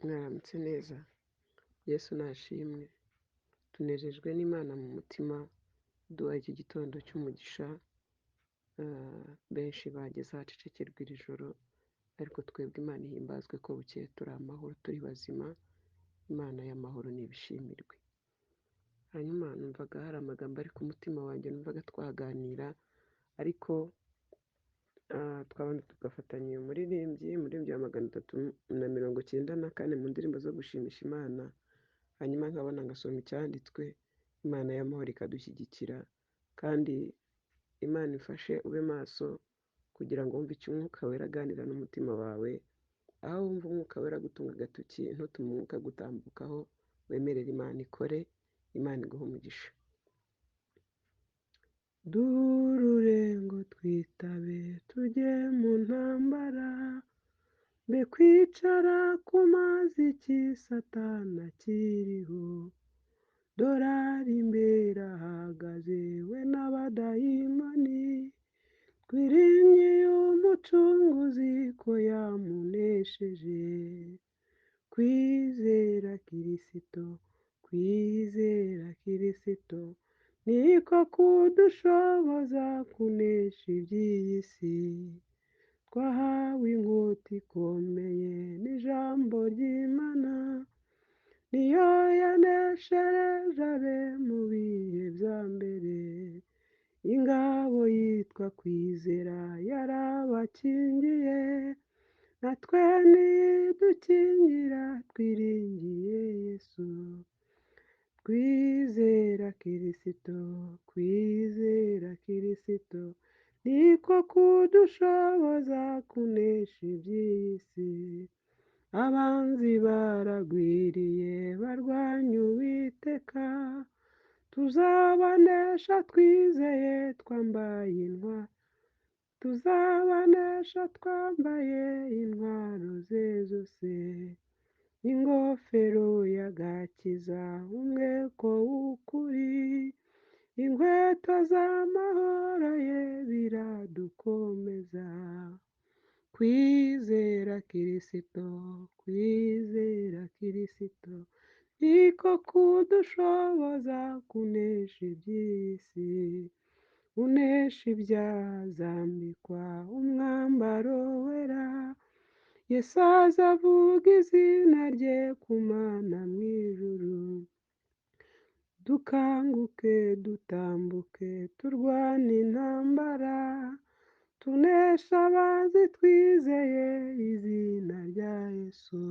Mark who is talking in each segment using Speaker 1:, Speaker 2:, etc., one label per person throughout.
Speaker 1: Mwaramutse neza, Yesu nashimwe, tunejejwe n'Imana mu mutima, iduha iki gitondo cy'umugisha, benshi bageze ahacecekerwa iri joro, ariko twebwe Imana ihimbazwe ko bukeye turi amahoro, turi bazima, Imana y'amahoro nibishimirwe. Hanyuma numvaga hari amagambo ari ku mutima wanjye, numvaga twaganira, ariko twabanza tugafatanya uyu muririmbyi, umuririmbyi wa 394 mu ndirimbo zo gushimisha Imana, hanyuma nkabona ngasoma icyanditswe, Imana y'amahoro ikadushyigikira, kandi Imana ifashe ube maso kugira ngo wumve icyo Umwuka Wera aganira n'umutima wawe, aho wumva Umwuka Wera agutunga agatoki, ntutume Umwuka agutambukaho, wemerere Imana ikore, Imana iguhe umugisha. Duhurure ngo twitabe tujye mu ntambara, mbe kwicara ku mazi iki Satani akiriho, dore ari imbere ahagaze we n'abadayimoni, twiringiye Umucunguzi ko yamunesheje. Kwizera Kirisito, kwizera Kirisito, niko kudushoboza kunesha iby'iyi si. Twahawe inkota ikomeye n'ijambo ry'Imana, niyo yaneshereje abe mu bihe bya mbere. Ingabo yitwa kwizera yarabakingiye, natwe nidukingira twiringiye Yesu. Kwizera Kirisito, kwizera Kirisito, niko kudushoboza kunesha iby'iyi si. Abanzi baragwiriye barwanya Uwiteka, tuzabanesha twizeye twambaye intwaro, tuzabanesha twambaye intwaro ze zose. Ingofero y'agakiza, umweko w'ukuri, inkweto z'amahoro ye biradukomeza. Kwizera Kirisito, kwizera Kirisito, niko kudushoboza kunesha iby'iyi si. Unesha ibyaha azambikwa umwambaro wera, Yesu azavuga izina rye ku Mana mu ijuru. Dukanguke dutambuke turwane intambara, tuneshe abanzi twizeye izina rya Yesu.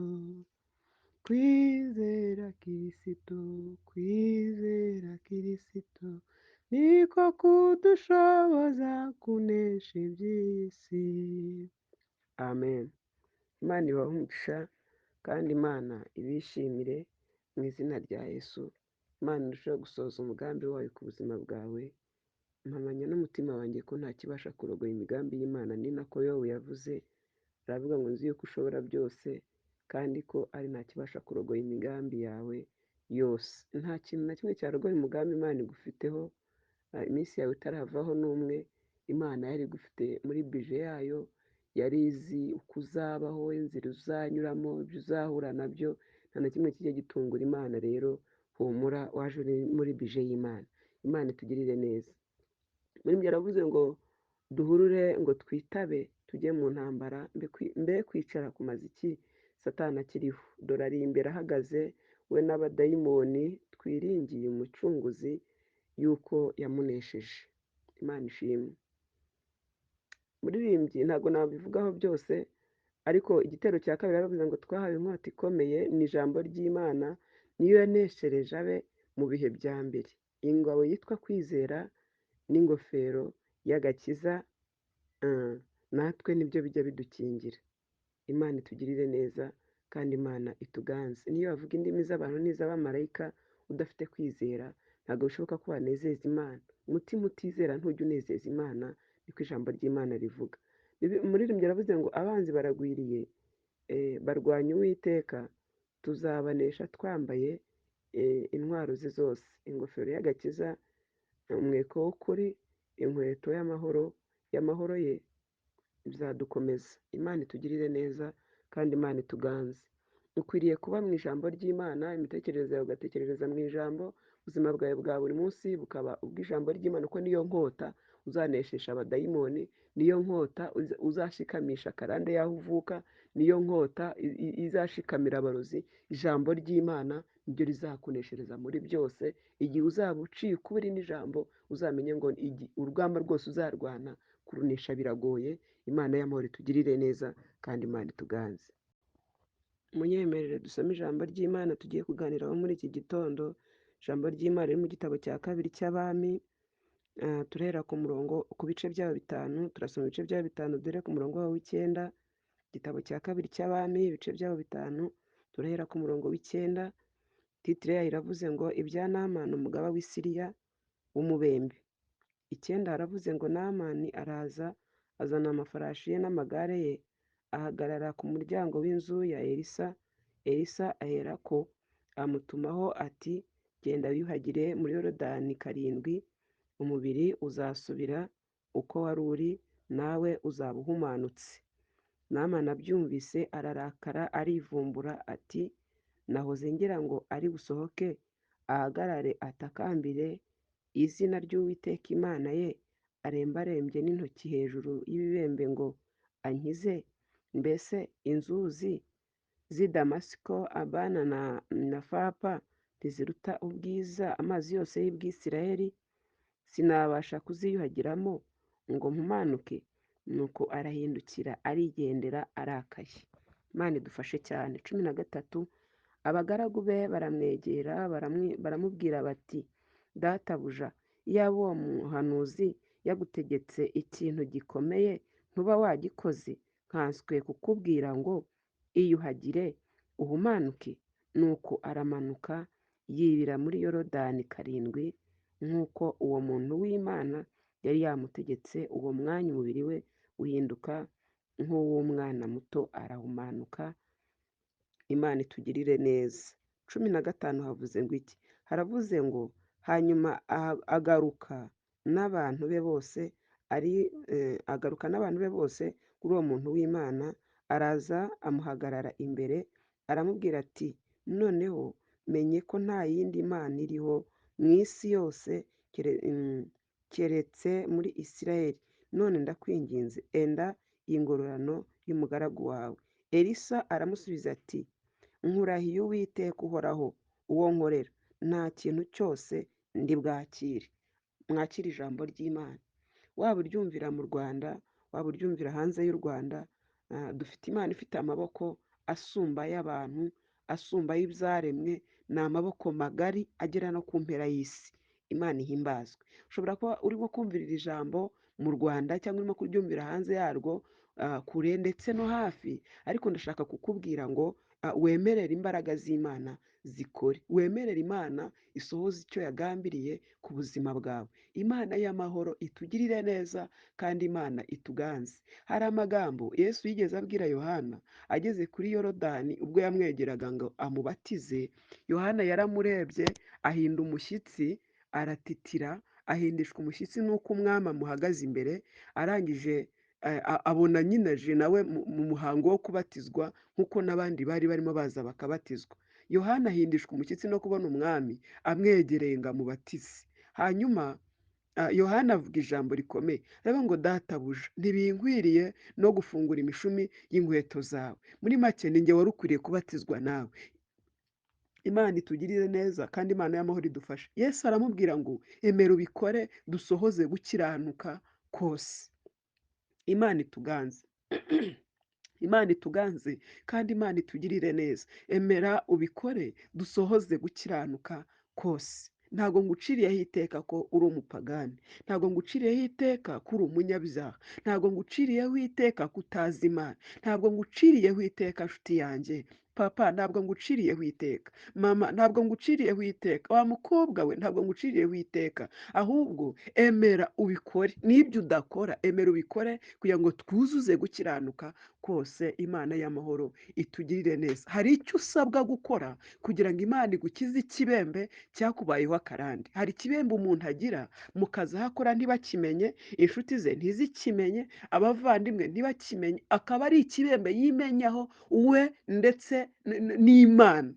Speaker 1: Kwizera Kirisito, kwizera Kirisito, niko kudushoboza kunesha iby'iyi si. Amen. Imana ibahe umugisha kandi Imana ibishimire mu izina rya Yesu. Imana irusheho gusohoza umugambi wayo ku buzima bwawe. Mpamanya n'umutima wanjye ko nta kibasha kurogoya imigambi y'Imana, ni nako Yobu yavuze, aravuga ngo nzi yuko ushobora byose kandi ko ari nta kibasha kurogoya imigambi yawe yose. Nta kintu na kimwe cyarogoya umugambi Imana igufiteho, iminsi yawe itaravaho n'umwe. Imana yari igufite muri bije yayo, yari izi uko uzabaho, inzira uzanyuramo, ibyo uzahura nabyo, nta na kimwe kijya gitungura Imana. Rero humura, waje uri muri bije y'Imana. Imana itugirire neza. Muri ibyo yaravuze ngo duhurure ngo twitabe tujye mu ntambara, mbe kwicara ku maziki Satani akiriho, dore ari imbere ahagaze we n'abadayimoni, twiringiye Umucunguzi yuko yamunesheje. Imana ishimwe. Muririmbyi ntabwo nabivugaho byose, ariko igitero cya kabiri yaravuze ngo twahawe inkota ikomeye, ni ijambo ry'Imana, niyo yaneshereje abe mu bihe bya mbere. Ingabo yitwa kwizera n'ingofero y'agakiza, natwe nibyo bijya bidukingira. Imana itugirire neza kandi Imana ituganze. Niyo wavuga indimi z'abantu n'iz'abamarayika udafite kwizera, ntabwo bishoboka ko wanezeza Imana. Umutima utizera ntujya unezeza Imana, niko ijambo ry'Imana rivuga. Umuririmbyi yaravuze ngo abanzi baragwiriye, barwanya Uwiteka, tuzabanesha twambaye intwaro ze zose, ingofero y'agakiza, umweko w'ukuri, inkweto y'amahoro, y'amahoro ye bizadukomeza. Imana itugirire neza kandi Imana ituganze. Ukwiriye kuba mu ijambo ry'Imana, imitekerereze yawe ugatekerereza mu ijambo, ubuzima bwawe bwa buri munsi bukaba ubw'ijambo ry'Imana, kuko niyo nkota uzaneshesha abadayimoni, niyo nkota uzashikamisha karande y'aho uvuka, niyo nkota izashikamira abarozi. Ijambo ry'Imana niryo rizakuneshereza muri byose. Igihe uzaba uciye ukubiri n'ijambo, uzamenye ngo urugamba rwose uzarwana kurunesha biragoye. Imana y'amahoro itugirire neza kandi Imana ituganze. Munyemerere dusome ijambo ry'Imana tugiye kuganiraho muri iki gitondo. Ijambo ry'Imana riri mu gitabo cya kabiri cy'Abami, turahera ku murongo ku bice byabo 5, turasoma ibice byabo 5 dore ku murongo wawo w'icyenda. Igitabo cya kabiri cy'Abami, ibice byabo 5, turahera ku murongo w'icyenda. Titire yayo iravuze ngo ibya Namani umugaba w'i Siriya w'umubembe. 9 haravuze ngo Namani araza azana amafarashi ye n'amagare ye, ahagarara ku muryango w'inzu ya Elisa. Elisa aherako amutumaho ati genda wiyuhagire muri Yorodani 7, umubiri uzasubira uko wari uri, nawe uzaba uhumanutse. Namani abyumvise ararakara, arivumbura ati nahoze ngira ngo ari busohoke ahagarare atakambire izina ry'Uwiteka Imana ye, arembarembye n'intoki hejuru y'ibibembe ngo ankize. Mbese inzuzi z'i Damasiko, Abana na Fapa ntiziruta ubwiza amazi yose y'Ubwisirayeli? Sinabasha kuziyuhagiramo ngo mpumanuke. Nuko arahindukira arigendera arakaye. Imana idufashe cyane. 13, abagaragu be baramwegera baramubwira bati databuja, iyaba uwo muhanuzi yagutegetse ikintu gikomeye ntuba wagikoze, nkanswe kukubwira ngo iyuhagire uhumanuke. Nuko aramanuka yibira muri Yorodani 7, nk'uko uwo muntu w'Imana yari yamutegetse. Uwo mwanya umubiri we uhinduka nk'uw'umwana muto, arahumanuka. Imana itugirire neza. 15 havuze ngo iki? Haravuze ngo hanyuma agaruka n'abantu be bose, ari agaruka n'abantu be bose kuri uwo muntu w'Imana, araza amuhagarara imbere, aramubwira ati noneho menye ko nta yindi Mana iriho mu isi yose keretse muri Isirayeli. None ndakwinginze, enda iyi ngororano y'umugaragu wawe. Elisa aramusubiza ati nkurahiye Uwiteka uhoraho, uwo nkorera, nta kintu cyose ndi bwakire. Mwakire ijambo ry'Imana. Waba uryumvira mu Rwanda, waba uryumvira hanze y'u Rwanda, dufite Imana ifite amaboko asumba y'abantu, asumba y'ibyaremwe, ni amaboko magari agera no ku mpera y'isi. Imana ihimbazwe. Ushobora kuba urimo kumvira iri jambo mu Rwanda cyangwa urimo kuryumvira hanze yarwo, kure ndetse no hafi, ariko ndashaka kukubwira ngo wemerere imbaraga z'Imana zikore, wemerere Imana isohoze icyo yagambiriye ku buzima bwawe. Imana y'amahoro itugirire neza kandi Imana ituganze. Hari amagambo Yesu yigeze abwira Yohana ageze kuri Yorodani ubwo yamwegeraga ngo amubatize. Yohana yaramurebye ahinda umushyitsi, aratitira, ahindishwa umushyitsi n'uko umwami amuhagaze imbere, arangije abona nyine aje nawe mu muhango wo kubatizwa nk'uko n'abandi bari barimo baza bakabatizwa. Yohana ahindishwa umushyitsi no kubona umwami amwegereye ngo amubatize. Hanyuma Yohana avuga ijambo rikomeye, aravuga ngo databuja, ntibinkwiriye no gufungura imishumi y'inkweto zawe. Muri make ni njye wari ukwiriye kubatizwa nawe. Imana itugirire neza kandi Imana y'amahoro idufashe. Yesu aramubwira ngo emera ubikore, dusohoze gukiranuka kose. Imana ituganze. Imana ituganze kandi Imana itugirire neza. Emera ubikore, dusohoze gukiranuka kose. Ntabwo nguciriyeho iteka ko uri umupagani, ntabwo nguciriyeho iteka ko uri umunyabyaha, ntabwo nguciriyeho iteka ko utazi Imana, ntabwo nguciriyeho iteka nshuti yanjye papa, ntabwo nguciriyeho iteka mama, ntabwo nguciriyeho iteka wa mukobwa we, ntabwo nguciriyeho iteka. Ahubwo emera ubikore, n'ibyo udakora emera ubikore kugira ngo twuzuze gukiranuka kose. Imana y'amahoro itugirire neza. Hari icyo usabwa gukora kugira ngo Imana igukize ikibembe cyakubayeho akarande. Hari ikibembe umuntu agira mu kazi aho akora ntibakimenye, inshuti ze ntizikimenye, abavandimwe ntibakimenye, akaba ari ikibembe yimenyaho we ndetse n'Imana,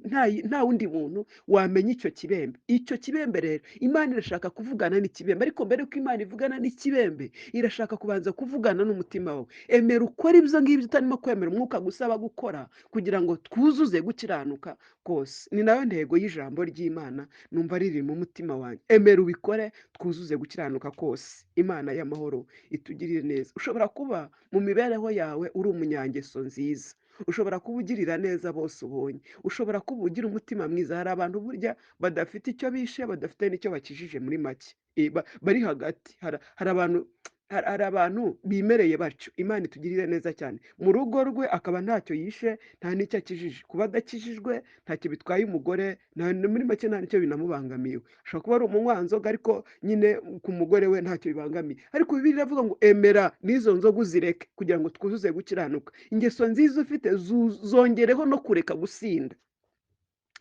Speaker 1: nta wundi muntu wamenya icyo kibembe. Icyo kibembe rero Imana irashaka kuvugana n'ikibembe, ariko mbere yuko Imana ivugana n'ikibembe irashaka kubanza kuvugana n'umutima wawe. Emera ukore ibyo ngibyo utarimo kwemera umwuka gusaba gukora, kugira ngo twuzuze gukiranuka kose. Ni nayo ntego y'ijambo ry'Imana numva riri mu mutima wanjye. Emera ubikore twuzuze gukiranuka kose. Imana y'amahoro itugirire neza. Ushobora kuba mu mibereho yawe uri umunyangeso nziza, ushobora kuba ugirira neza bose ubonye, ushobora kuba ugira umutima mwiza. Hari abantu burya badafite icyo bishe, badafite n'icyo bakijije, muri make bari hagati. Hari abantu bimereye batyo. Imana itugirire neza cyane. Mu rugo rwe akaba ntacyo yishe, nta n'icyo akijije. Kuba adakijijwe ntacyo bitwaye umugore, muri make nta n'icyo binamubangamiye. Ashobora kuba ari umunywanzoga, ariko nyine ku mugore we ntacyo bibangamiye. Ariko Bibiliya iravuga ngo emera n'izo nzoga uzireke, kugira ngo twuzuze gukiranuka. Ingeso nziza ufite zongereho no kureka gusinda.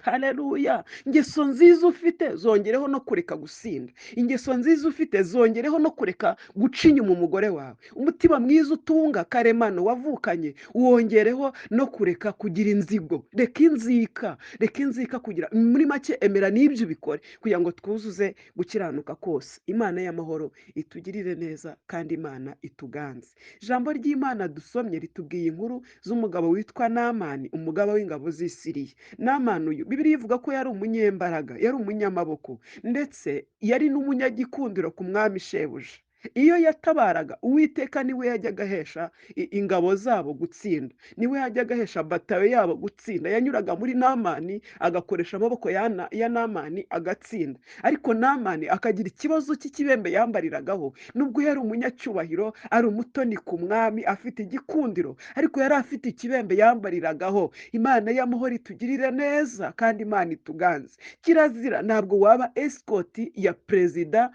Speaker 1: Haleluya! Ingeso nziza ufite zongereho no kureka gusinda. Ingeso nziza ufite zongereho no kureka guca inyuma umugore wawe. Umutima mwiza utunga karemano wavukanye wongereho no kureka kugira inzigo. Reka inzika, reka inzika, kugira muri make emera n'ibyo ubikore, kugira ngo twuzuze gukiranuka kose. Imana y'amahoro itugirire neza kandi Imana ituganze. Ijambo ry'Imana dusomye ritubwiye inkuru z'umugabo witwa Namani, umugaba w'ingabo z'i Siriya. Namani uyu Bibiliya ivuga ko yari umunyembaraga, yari umunyamaboko, ndetse yari n'umunyagikundiro ku mwami shebuja. Iyo yatabaraga Uwiteka niwe yajyaga ahesha ingabo zabo gutsinda, niwe yajyaga ahesha batayo yabo gutsinda. Yanyuraga muri Namani agakoresha amaboko ya Namani agatsinda. Ariko Namani akagira ikibazo cy'ikibembe yambariragaho. Nubwo yari umunyacyubahiro, ari umutoni ku mwami, afite igikundiro, ariko yari afite ikibembe yambariragaho. Imana y'amahoro itugirire neza kandi Imana ituganze. Kirazira ntabwo waba esikoti ya perezida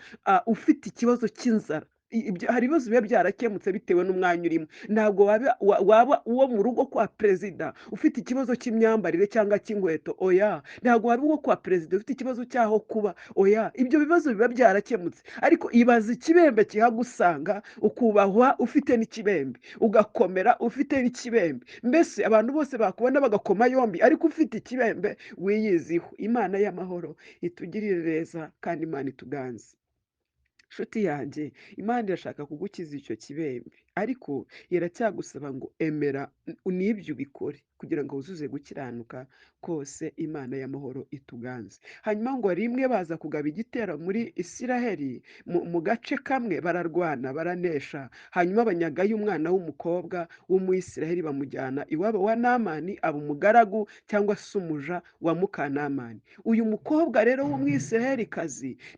Speaker 1: ufite ikibazo cy'inzara. Hari ibibazo biba byarakemutse bitewe n'umwanya urimo. Ntabwo waba uwo mu rugo kwa perezida ufite ikibazo cy'imyambarire cyangwa cy'inkweto, oya. Ntabwo waba uwo kwa perezida ufite ikibazo cy'aho kuba, oya. Ibyo bibazo biba byarakemutse. Ariko ibaza ikibembe kihagusanga, ukubahwa ufite n'ikibembe, ugakomera ufite n'ikibembe, mbese abantu bose bakubona bagakoma yombi, ariko ufite ikibembe wiyiziho. Imana y'amahoro itugirire neza kandi Imana ituganze. Nshuti yanjye, Imana irashaka kugukiza icyo kibembe, ariko iracyagusaba ngo emera n'ibyo ubikore, kugira ngo wuzuze gukiranuka kose. Imana y'amahoro ituganze. Hanyuma ngo rimwe baza kugaba igitero muri Isiraheli, mu gace kamwe bararwana baranesha. Hanyuma banyagayo umwana w'umukobwa w'Umuyisiraheli, bamujyana iwabo wa Namani, aba umugaragu cyangwa se umuja wa muka Namani. Uyu mukobwa rero w'Umwisiraheli,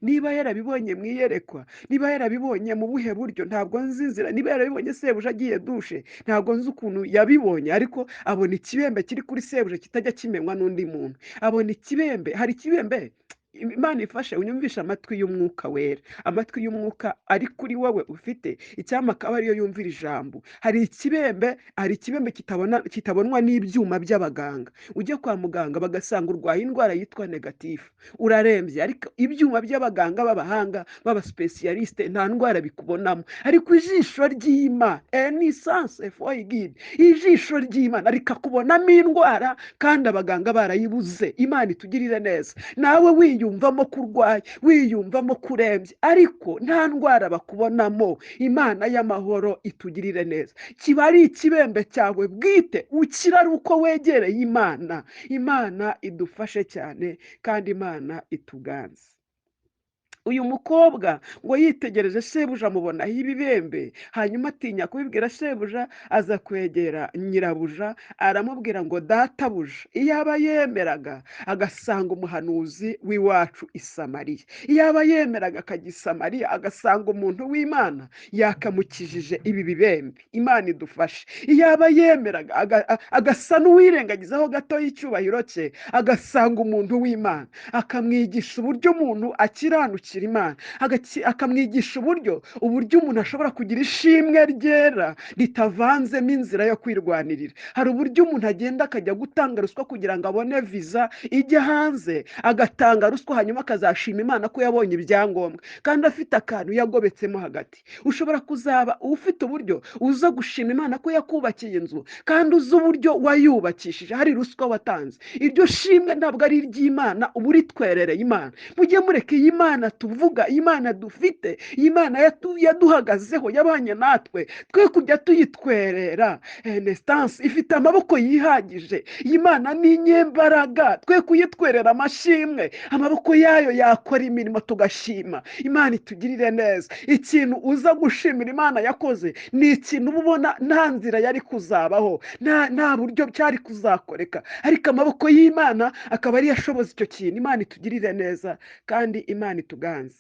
Speaker 1: niba yarabibonye mu iyerekwa, niba yarabibonye mu buhe buryo, ntabwo nzi inzira, niba yarabibonye sebuja agiye dushe, ntabwo nzi ukuntu yabibonye, ariko abona ikibembe kiri kuri sebuja kitajya kimenywa n'undi muntu. Abona ikibembe, hari ikibembe. Imana ifashe unyumvishe amatwi y'umwuka wera, amatwi y'umwuka ari kuri wowe ufite icyampa akaba ariyo yumvira ijambo. Hari ikibembe, hari ikibembe kitabonwa n'ibyuma by'abaganga. Ujya kwa muganga bagasanga urwaye indwara yitwa negatifu, urarembye, ariko ibyuma by'abaganga b'abahanga b'abasipesiyalisite nta ndwara bikubonamo. Ariko ijisho ry'Imana, enisanse foyigidi, ijisho ry'Imana rikakubonamo indwara kandi abaganga barayibuze. Imana itugirire neza. Nawe wiyumvamo ko urwaye, wiyumvamo ko urembye, ariko nta ndwara bakubonamo. Imana y'amahoro itugirire neza. Kiba ari ikibembe cyawe bwite, ukira ari uko wegereye Imana. Imana idufashe cyane kandi Imana ituganze. Uyu mukobwa ngo yitegereje shebuja amubonaho ibibembe, hanyuma atinya kubibwira shebuja, aza kwegera nyirabuja aramubwira ngo databuja, iyaba yemeraga agasanga umuhanuzi w'iwacu i Samariya, iyaba yemeraga akajya i Samariya agasanga umuntu w'Imana yakamukijije ibi bibembe. Imana idufashe. Iyaba yemeraga agasa n'uwirengagizaho gato y'icyubahiro cye, agasanga umuntu w'Imana akamwigisha uburyo umuntu akiranukira Kwakira Imana, akamwigisha uburyo umuntu ashobora kugira ishimwe ryera ritavanzemo inzira yo kwirwanirira. Hari uburyo umuntu agenda akajya gutanga ruswa kugira ngo abone viza ijya hanze, agatanga ruswa hanyuma akazashima Imana ko yabonye ibyangombwa kandi afite akantu yagobetsemo hagati. Ushobora kuzaba ufite uburyo uza gushima Imana ko yakubakiye inzu kandi uzi uburyo wayubakishije, hari ruswa watanze. Iryo shimwe ntabwo ari iry'Imana, uba uritwerereye Imana. Mujye mureka iyi Mana tuvuga, iyi Mana dufite, iyi Mana yaduhagazeho, yabanye natwe, twe kujya tuyitwerera. Enestanse ifite amaboko yihagije, iyi Mana ni inyembaraga, twe kuyitwerera amashimwe. Amaboko yayo yakora imirimo tugashima. Imana itugirire neza. Ikintu uza gushimira Imana yakoze ni ikintu uba ubona nta nzira yari kuzabaho, nta buryo byari kuzakoreka, ariko amaboko y'Imana akaba ariyo ashoboza icyo kintu. Imana itugirire neza kandi Imana ituganze.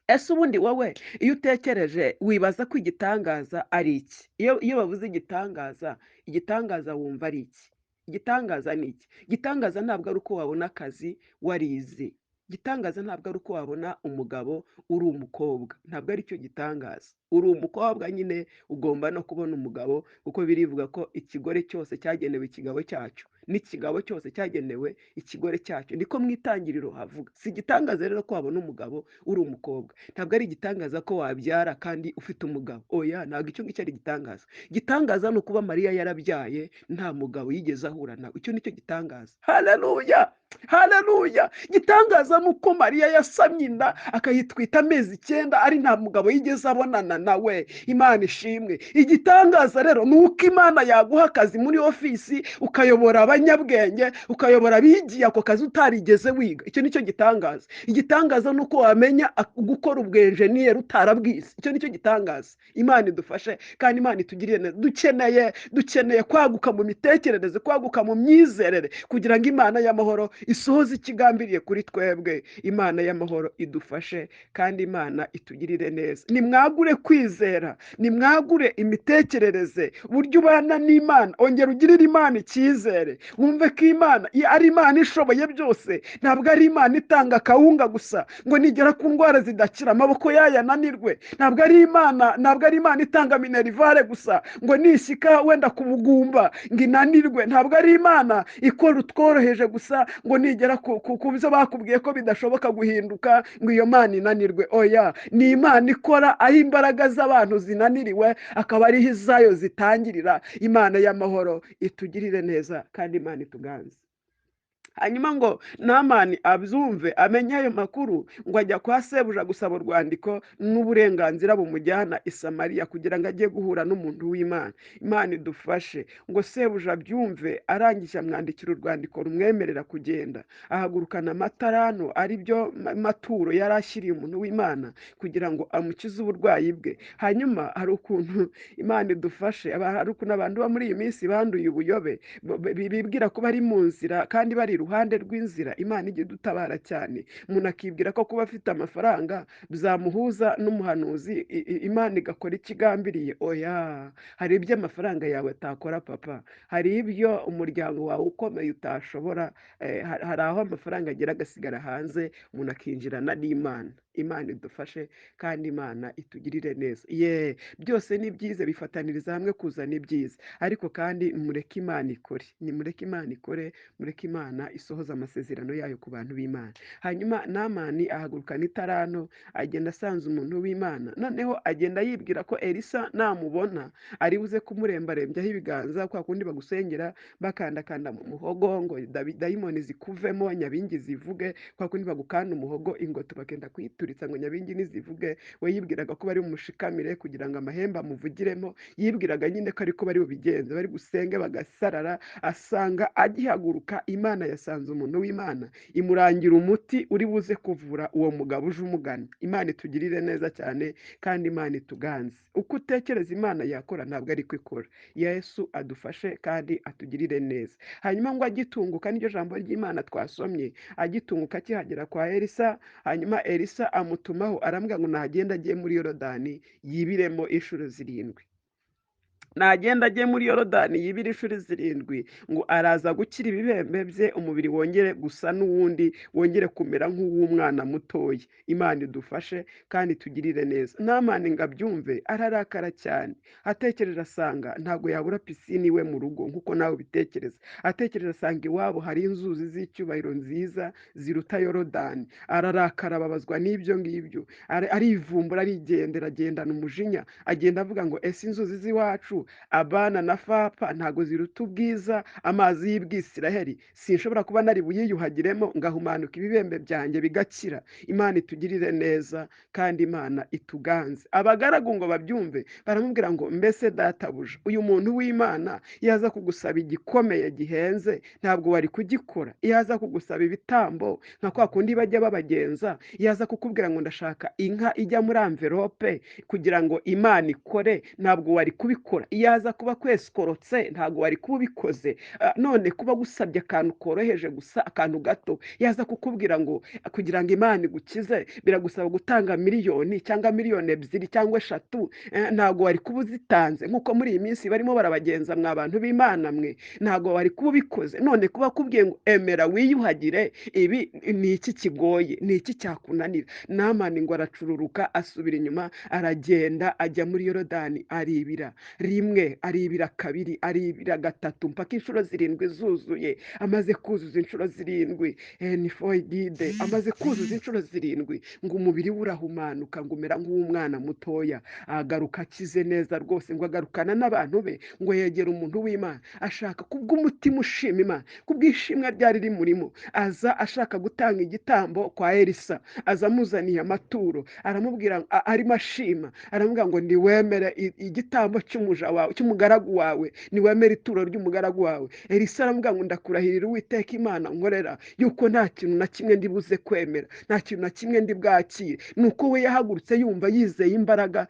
Speaker 1: Ese ubundi wowe iyo utekereje wibaza ko igitangaza ari iki? Iyo bavuze igitangaza, igitangaza wumva ari iki? Igitangaza ni iki? Igitangaza ntabwo ari uko wabona akazi warize. Igitangaza ntabwo ari uko wabona umugabo uri umukobwa, ntabwo ari cyo gitangaza. Uri umukobwa nyine ugomba no kubona umugabo, kuko birivuga ko ikigore cyose cyagenewe ikigabo cyacyo, n'ikigabo cyose cyagenewe ikigore cyacyo, niko mu itangiriro havuga. Si igitangaza rero ko wabona umugabo uri umukobwa, ntabwo ari igitangaza ko wabyara kandi ufite umugabo, oya, ntabwo icyo ngicyo ari igitangaza. Igitangaza ni ukuba Mariya yarabyaye nta mugabo yigeze ahura nawe, icyo nicyo gitangaza. Haleluya, haleluya. Igitangaza ni uko Mariya yasamye inda akayitwita amezi 9 ari nta mugabo yigeze abonana nawe. Imana ishimwe. Igitangaza rero ni uko Imana yaguha akazi muri ofisi, ukayobora abanyabwenge, ukayobora abigiye ako kazi utarigeze wiga. Icyo nicyo gitangaza. Igitangaza ni uko wamenya gukora ubwenjeniyeri utarabwize. Icyo nicyo gitangaza. Imana idufashe kandi Imana itugirire neza. Dukeneye kwaguka mu mitekerereze, kwaguka mu myizerere, kugira ngo Imana y'amahoro isohoze ikigambiriye kuri twebwe. Imana y'amahoro idufashe kandi Imana itugirire neza. Nimwagure kwizera, nimwagure imitekerereze, uburyo ubana n'Imana, ongera ugirire Imana icyizere, wumve ko Imana ari Imana ishoboye byose, ntabwo ari Imana itanga akawunga gusa ngo nigera ku ndwara zidakira amaboko yayo ananirwe, ntabwo ari Imana itanga minerivare gusa ngo nishyika wenda ku bugumba ngo inanirwe, ntabwo ari Imana ikora utworoheje gusa ngo nigera ku byo bakubwiye ko bidashoboka guhinduka ngo iyo Mana inanirwe. Oya, ni Imana ikora aho imbaraga z'abantu zinaniriwe akaba ariho izayo zitangirira. Imana y'amahoro itugirire neza kandi Imana ituganze. Hanyuma ngo Namani abyumve amenye ayo makuru, ngo ajya kwa sebuja gusaba urwandiko n'uburenganzira bumujyana i Samariya kugira ngo ajye guhura n'umuntu w'Imana. Imana idufashe. Ngo sebuja abyumve, arangije amwandikira urwandiko rumwemerera kugenda, ahagurukana amatarano ari byo maturo yari ashyiriye umuntu w'Imana kugira ngo amukize uburwayi bwe. Hanyuma hari ukuntu Imana idufashe, hari ukuntu abantu bo muri iyi minsi banduye ubuyobe, bibwira ko bari mu nzira kandi bari iruhande rw'inzira. Imana ijya idutabara cyane. Umuntu akibwira ko kuba afite amafaranga byamuhuza n'umuhanuzi, Imana igakora ikigambiriye. Oya, hari ibyo amafaranga yawe atakora papa, hari ibyo umuryango wawe ukomeye utashobora. Hari aho amafaranga agera agasigara hanze, umuntu akinjirana n'Imana. Imana idufashe kandi Imana itugirire neza. Ye, byose ni byiza, bifataniriza hamwe kuzana ibyiza, ariko kandi mureke Imana ikore, nimureke Imana ikore, mureke Imana isohoza amasezerano yayo ku bantu b'Imana. Hanyuma Namani ahagurukana itaranto, agenda asanze umuntu w'Imana. Noneho agenda yibwira ko Elisa namubona ari buze kumurembarembyaho ibiganza, kwa kundi bagusengera bakandakanda mu muhogo ngo dayimoni zikuvemo, nyabingi zivuge, kwa kundi bagukanda umuhogo ingoto bakenda kuyituritsa ngo nyabingi nizivuge. We yibwiraga ko bari bumushikamire kugira ngo amahembe amuvugiremo, yibwiraga nyine ko ariko bari bubigenze, bari gusenge bagasarara. Asanga agihaguruka, Imana yasanze umuntu w'Imana imurangira umuti uri buze kuvura uwo mugabo uje umugana. Imana itugirire neza cyane kandi Imana ituganze. Uko utekereza Imana yakora ntabwo ariko ikora. Yesu adufashe kandi atugirire neza. Hanyuma ngo agitunguka, n'iryo jambo ry'Imana twasomye, agitunguka akihagera kwa Elisa, hanyuma Elisa amutumaho arambwira ngo nagenda agiye muri Yorodani yibiremo inshuro 7. Nagenda ajye muri Yorodani yibire inshuro 7, ngo araza gukira ibibembe bye, umubiri wongere gusa n'uwundi, wongere kumera nk'uw'umwana mutoya. Imana idufashe kandi tugirire neza. Namani ngo abyumve ararakara cyane, atekereje asanga ntabwo yabura pisine iwe mu rugo nk'uko nawe ubitekereza. Atekereje asanga iwabo hari inzuzi z'icyubahiro nziza ziruta Yorodani. Ararakara, ababazwa n'ibyo ngibyo, arivumbura, arigendera, agendana umujinya, agenda avuga ngo ese inzuzi z'iwacu Abana na Fapa ntabwo ziruta ubwiza amazi y'Ibwisiraheli? Sinshobora kuba nari buyiyuhagiremo ngahumanuka ibibembe byanjye bigakira? Imana itugirire neza kandi Imana ituganze. Abagaragu ngo babyumve baramubwira ngo mbese databuja, uyu muntu w'Imana yaza kugusaba igikomeye gihenze ntabwo wari kugikora? Iyo aza kugusaba ibitambo nka kwa kundi bajya babagenza, iyo aza kukubwira ngo ndashaka inka ijya muri amverope kugira ngo Imana ikore, ntabwo wari kubikora? Iyo aza kuba kwesikorotse ntabwo wari kuba ubikoze? None kuba gusabye akantu koroheje gusa, akantu gato, yaza kukubwira ngo kugira ngo Imana igukize biragusaba gutanga miliyoni cyangwa miliyoni 2 cyangwa 3, ntabwo wari kuba uzitanze nk'uko muri iyi minsi barimo barabagenza mwa bantu b'Imana mwe? Ntabwo wari kuba ubikoze? None kuba akubwiye ngo emera wiyuhagire ibi, ni iki kigoye? Ni iki cyakunanira? Namani ngo aracururuka, asubira inyuma, aragenda ajya muri Yorodani, aribira rimwe, aribira kabiri, aribira gatatu, mpaka inshuro 7 zuzuye. Amaze kuzuza inshuro 7, ni foyigide, amaze kuzuza inshuro 7 ngo umubiri we urahumanuka, ngo umera nk'uw'umwana mutoya, agaruka akize neza rwose. Ngo agarukana n'abantu be, ngo yegera umuntu w'Imana ashaka kubw'umutima ushima Imana, kubw'ishimwe ryari rimurimo, aza ashaka gutanga igitambo kwa Elisa, aza amuzaniye amaturo, aramubwira arimo ashima, aramubwira ngo niwemere igitambo cy'umuja wawe, cy'umugaragu wawe, niwemere ituro ry'umugaragu wawe. Elisa aramubwira ngo ndakurahirira Uwiteka Imana nkorera yuko nta kintu na kimwe ndi buze kwemera, nta kintu na kimwe ndi bwakire. Nuko we yahagurutse yumva yizeye imbaraga,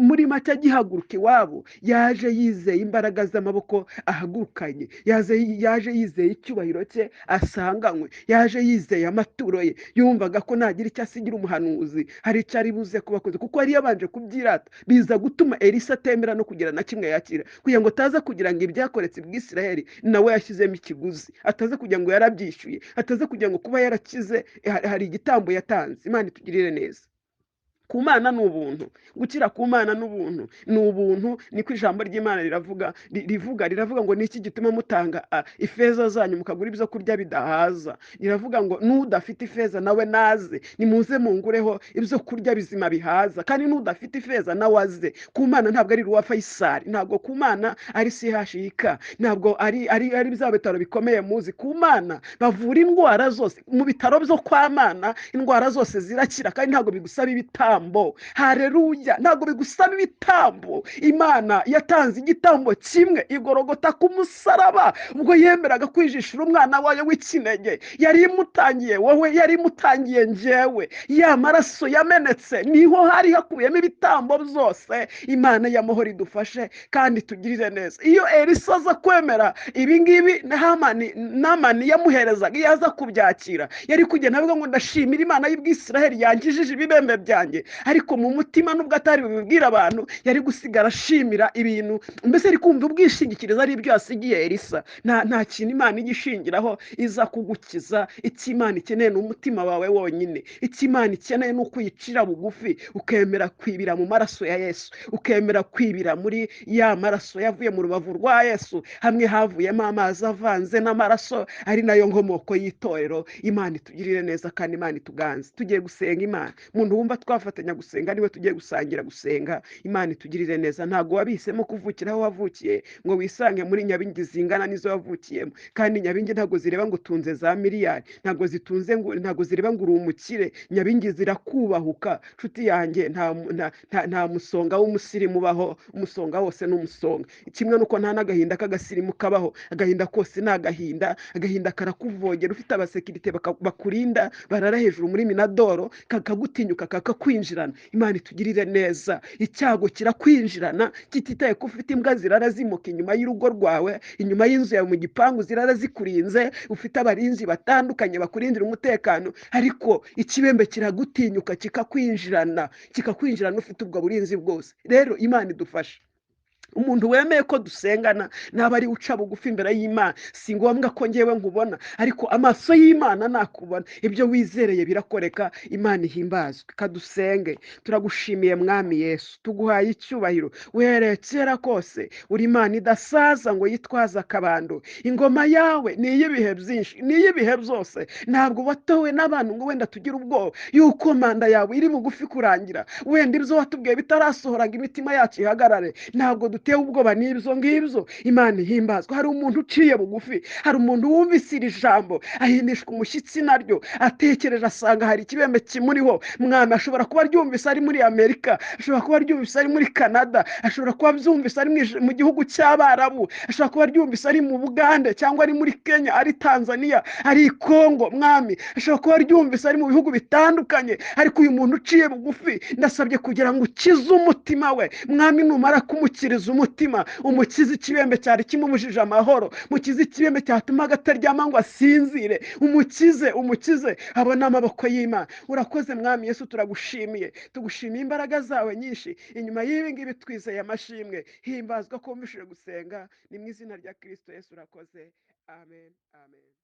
Speaker 1: muri make agihaguruka iwabo yaje yizeye imbaraga z'amaboko ahagurukanye, yaje yizeye icyubahiro cye asanganywe, yaje yizeye amaturo ye, yumvaga ko nagira icyo asigira umuhanuzi hari icyo ari buze kubakoze, kuko yari yabanje kubyirata, biza gutuma Elisa atemera no kugira na kimwe yakira, kugira ngo ataza kugira ngo ibyakoretse Bwisiraheli nawe yashyizemo ikiguzi, ataza kugira ngo yarabyishyuye, ataza kugira ngo kuba yarakize hari igitambo yatanze. Imana itugirire neza. Ku Mana ni ubuntu, gukira ku Mana ni ubuntu, ni ubuntu. Niko ijambo ry'Imana riravuga, riravuga ngo niki gituma mutanga ifeza zanyu mukagura ibyo kurya bidahaza? Riravuga ngo n'udafite ifeza nawe naze, nimuze mungureho ibyo kurya bizima bihaza, kandi n'udafite ifeza nawe aze. Ku Mana ntabwo ari ruwa Fayisari, ntabwo ku Mana ari CHUK, ntabwo ari bya bitaro bikomeye muzi. Ku Mana bavura indwara zose, mu bitaro byo kwa Mana indwara zose zirakira, kandi ntabwo bigusaba ibitambo. Haleluya, ntabwo bigusaba ibitambo. Imana yatanze igitambo kimwe igorogota ku musaraba, ubwo yemeraga kwijishira umwana wayo w'ikinege, yari imutangiye wowe, yari imutangiye njyewe. Ya maraso yamenetse niho hari hakubiyemo ibitambo byose. Imana y'amahoro idufashe kandi tugirire neza. Iyo Elisa aza kwemera ibi ngibi Namani yamuherezaga, iyo aza kubyakira, yari kugenda avuga ngo ndashimira Imana y'Ubwisiraheli yankijije ibibembe byanjye, ariko mu mutima nubwo atari bubibwira abantu, yari gusigara ashimira ibintu, mbese ari kumva ubwishingikiriza ari ibyo yasigiye Elisa. Nta kintu Imana ijya ishingiraho iza kugukiza. Icyo Imana ikeneye ni umutima wawe wonyine. Icyo Imana ikeneye ni ukwicira bugufi, ukemera kwibira mu maraso ya Yesu, ukemera kwibira muri ya maraso yavuye mu rubavu rwa Yesu, hamwe havuyemo amazi avanze n'amaraso, ari nayo nkomoko y'itorero. Imana itugirire neza kandi Imana ituganze. Tugiye gusenga Imana. Umuntu wumva twafatanya gusenga niwe tugiye gusangira gusenga. Imana itugirire neza. Ntabwo wabihisemo kuvukira aho wavukiye ngo wisange muri Nyabingi zingana n'izo wavukiyemo, kandi Nyabingi ntabwo zireba ngo utunze za miliyari, ntabwo zitunze ngo, ntabwo zireba ngo uri umukire. Nyabingi zirakubahuka nshuti yanjye. Nta musonga w'umusirimu ubaho, umusonga wose ni umusonga. Kimwe nuko nta n'agahinda k'agasirimu kabaho, agahinda kose ni agahinda. Agahinda karakuvogera, ufite abasekirite bakurinda barara hejuru muri Minadoro, kakagutinyuka kakakwinjirana. Imana itugirire neza. Icyago kirakwinjirana kititaye ko ufite imbwa zirara zimuka inyuma y'urugo rwawe, inyuma y'inzu yawe mu gipangu zirara zikurinze, ufite abarinzi batandukanye bakurindira umutekano, ariko ikibembe kiragutinyuka kikakwinjirana, kikakwinjirana ufite ubwo burinzi bwose. Rero Imana idufashe. Umuntu wemeye ko dusengana naba ari uca bugufi imbere y'Imana. Si ngombwa ko ngewe nkubona, ariko amaso y'Imana nakubona, ibyo wizereye birakoreka. Imana ihimbazwe. Kadusenge. Turagushimiye Mwami Yesu, tuguhaye icyubahiro. Uhereye kera kose uri Imana idasaza ngo yitwaze akabando. Ingoma yawe ni iy'ibihe byinshi, ni iy'ibihe byose. Ntabwo watowe n'abantu ngo wenda tugire ubwoba yuko manda yawe iri bugufi kurangira, wenda ibyo watubwiye bitarasohora ngo imitima yacu ihagarare. Ntabwo dutewe ubwoba n'ibyo ngibyo. Imana ihimbazwe. Hari umuntu uciye bugufi, hari umuntu wumvise iri jambo ahindishwa umushyitsi naryo, atekereje asanga hari ikibembe kimuriho. Mwami, ashobora kuba aryumvise ari muri Amerika, ashobora kuba aryumvise ari muri Canada, ashobora kuba abyumvise ari mu gihugu cy'Abarabu, ashobora kuba aryumvise ari mu Bugande cyangwa ari muri Kenya, ari Tanzania, ari i Kongo. Mwami, ashobora kuba aryumvise ari mu bihugu bitandukanye. Ariko uyu muntu uciye bugufi, ndasabye kugira ngo ukize umutima we. Mwami, numara kumukiriza umutima, umukize ikibembe cyari kimubujije amahoro, mukize ikibembe cyatumaga ataryama ngo asinzire, umukize, umukize abone amaboko y'Imana. Urakoze Mwami Yesu, turagushimiye, tugushimiye imbaraga zawe nyinshi. Inyuma y'ibi ngibi twizeye amashimwe. Himbazwa ko wumvishije gusenga, ni mu izina rya Kristo Yesu. Urakoze. Amen, amen.